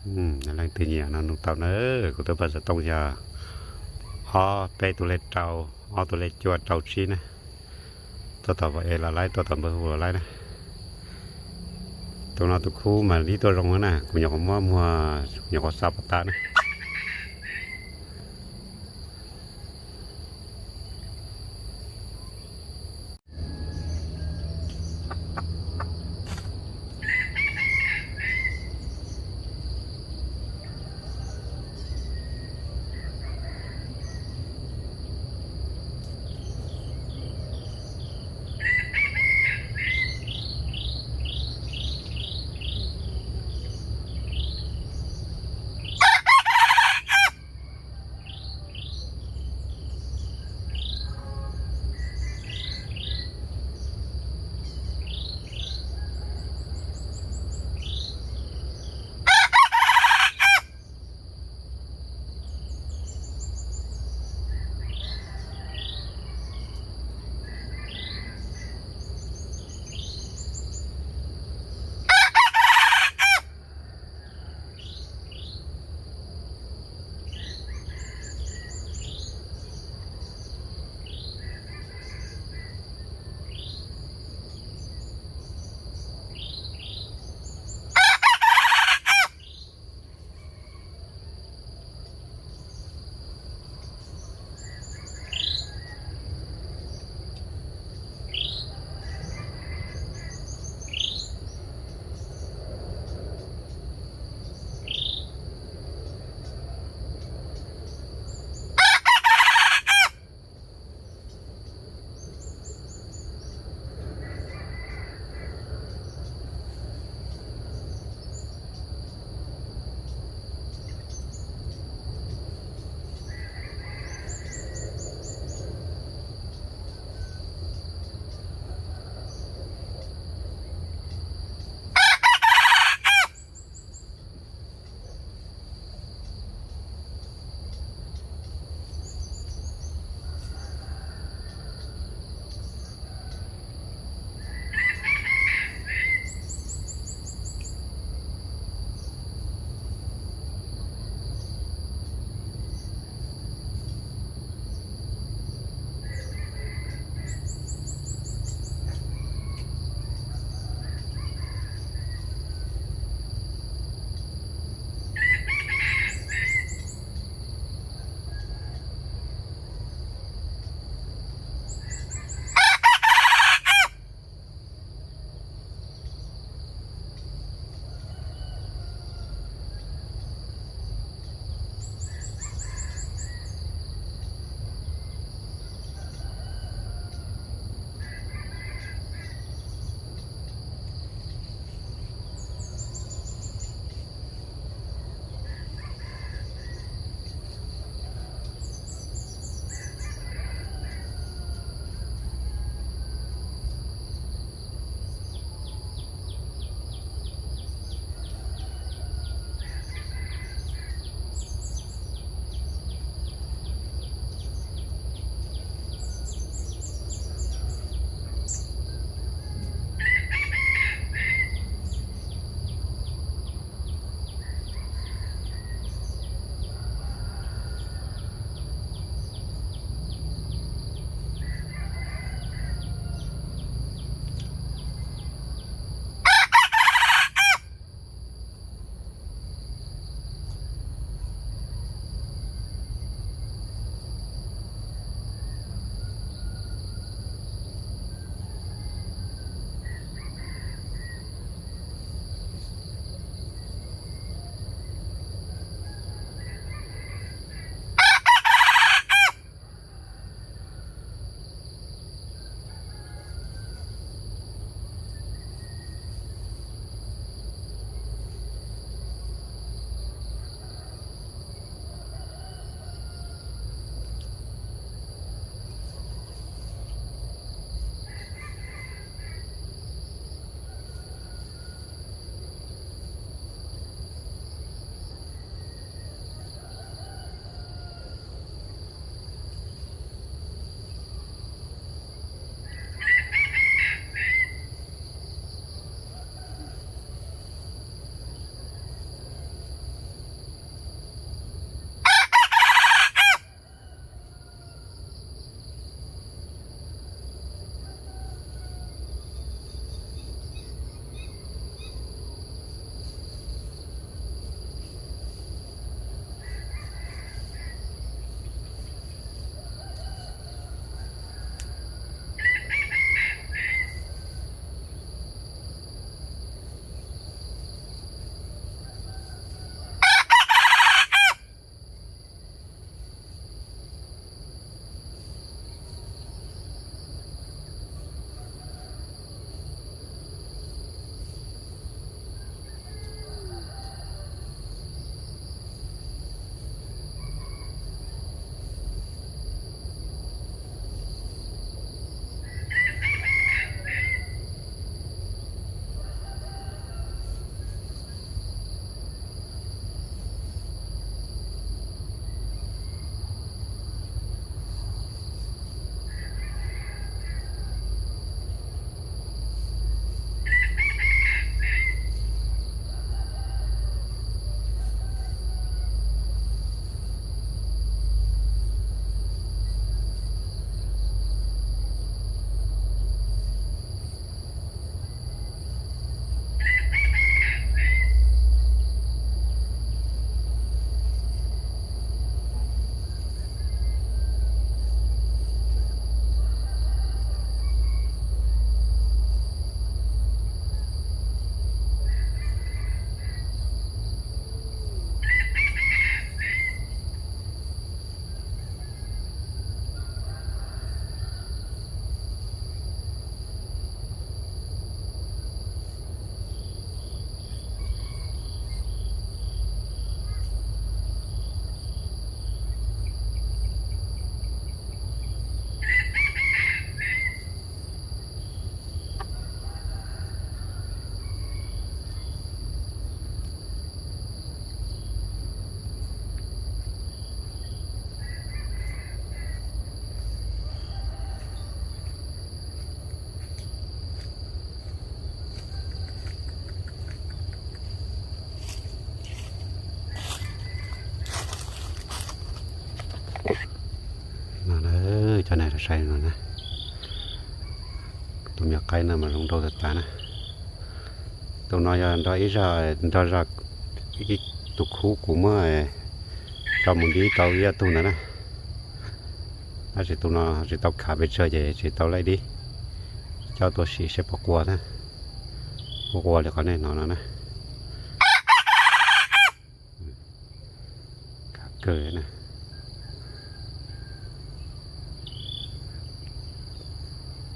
Leej twg nyiam no nug tau na. Kuv tuaj pab xov tooj yog ob peb tus lej rau, ob tus lej cuaj rau tsib na. Tuaj tom Vaj Es los laib, tuaj tom Npawg Hu los laib na. Tus no tus khub mas lib tuaj zoo na, kuv nyuam qhuav muab muag, kuv nyuam qhuav xa pov tas na. Saib no na, tus me nyuam qaib no mas zoo nraug tas tas na. Tus no yog nrog ib zag, nrog zag ib tus khub kuv muab tso mus dib tau ib tug ntawd na. Tab sis tus no tsis tau khav pes tsawg ces tsis tau laij dib. Coj tuaj sim seb puas qua na. Qua li qhov nej hnov no na. Khav kawg na.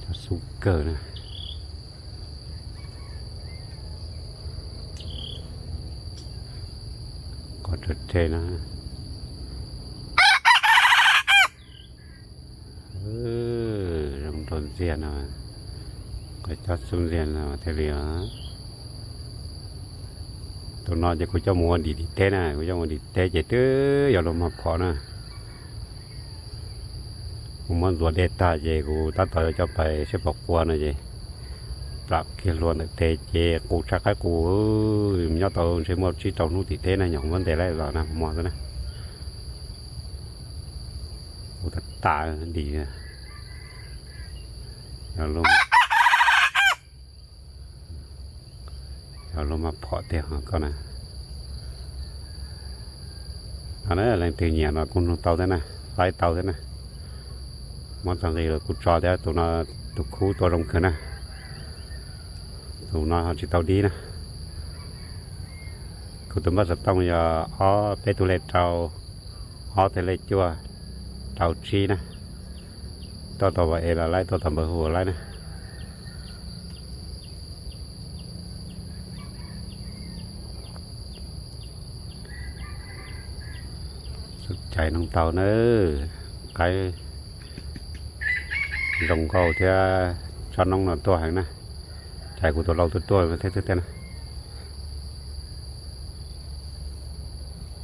Cov xub kawg na. Qhov rhe rhe no. Zoo nraug ntxiag no. Qhov cov xub ntxiag no thiaj li os. Tus no ces kuv coj mus ua dim tim teb na, kuv coj mus ua dim teb ces twb yog luag mag phom na. Kuv muab ntxuav dej tag ces kuv tab tom yuav coj pais seb puas qua no ces plam kiag hlua ntawm tes ces qus tshaj qaib qus, nyob tau ntshe muaj tsib rau hnub tim teb na, nyuam qhuav muab ntes laij los na, mos xwb na. Qus tas tas dim. Yog luag mag phom tiag ho koj na. Leej twg nyiam no kuj nug tau thiab na, laij tau thiab na. Muab txog nqi lawm kuv tso thiab, tus no tus khub tua zoo kawg na. Tus no ho tsis tau dib na. Kuv tus npawb xov tooj yog ob peb tug lej rau, ob tug lej cuaj, rau tsib na. Tuaj tau npawb es los laij, tuaj tau npawb hu los laij na. Xub cais noo tau na, qaib zoo nkauj thiab tsob noob no tuaj heev na. Cais kuv tus lau tuaj tuaj thiab xwb thiab na.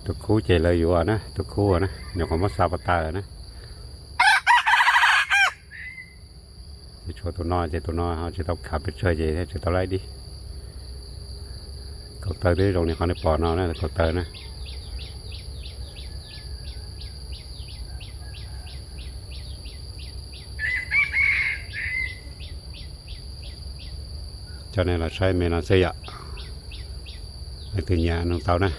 Tus khub ces lawv yuav na, tus khub na, nyuam qhuav muab xa pov tas na. Ces tshuav tus no ces tus no ho tsis tau khav pes tsawg ces thiaj tsis tau laij dib. Kaum taw twb zoo li qhov nej pom no na, kaum taw na. Coj nej los saib me no xwb yom. Leej twg nyiam nug tau na.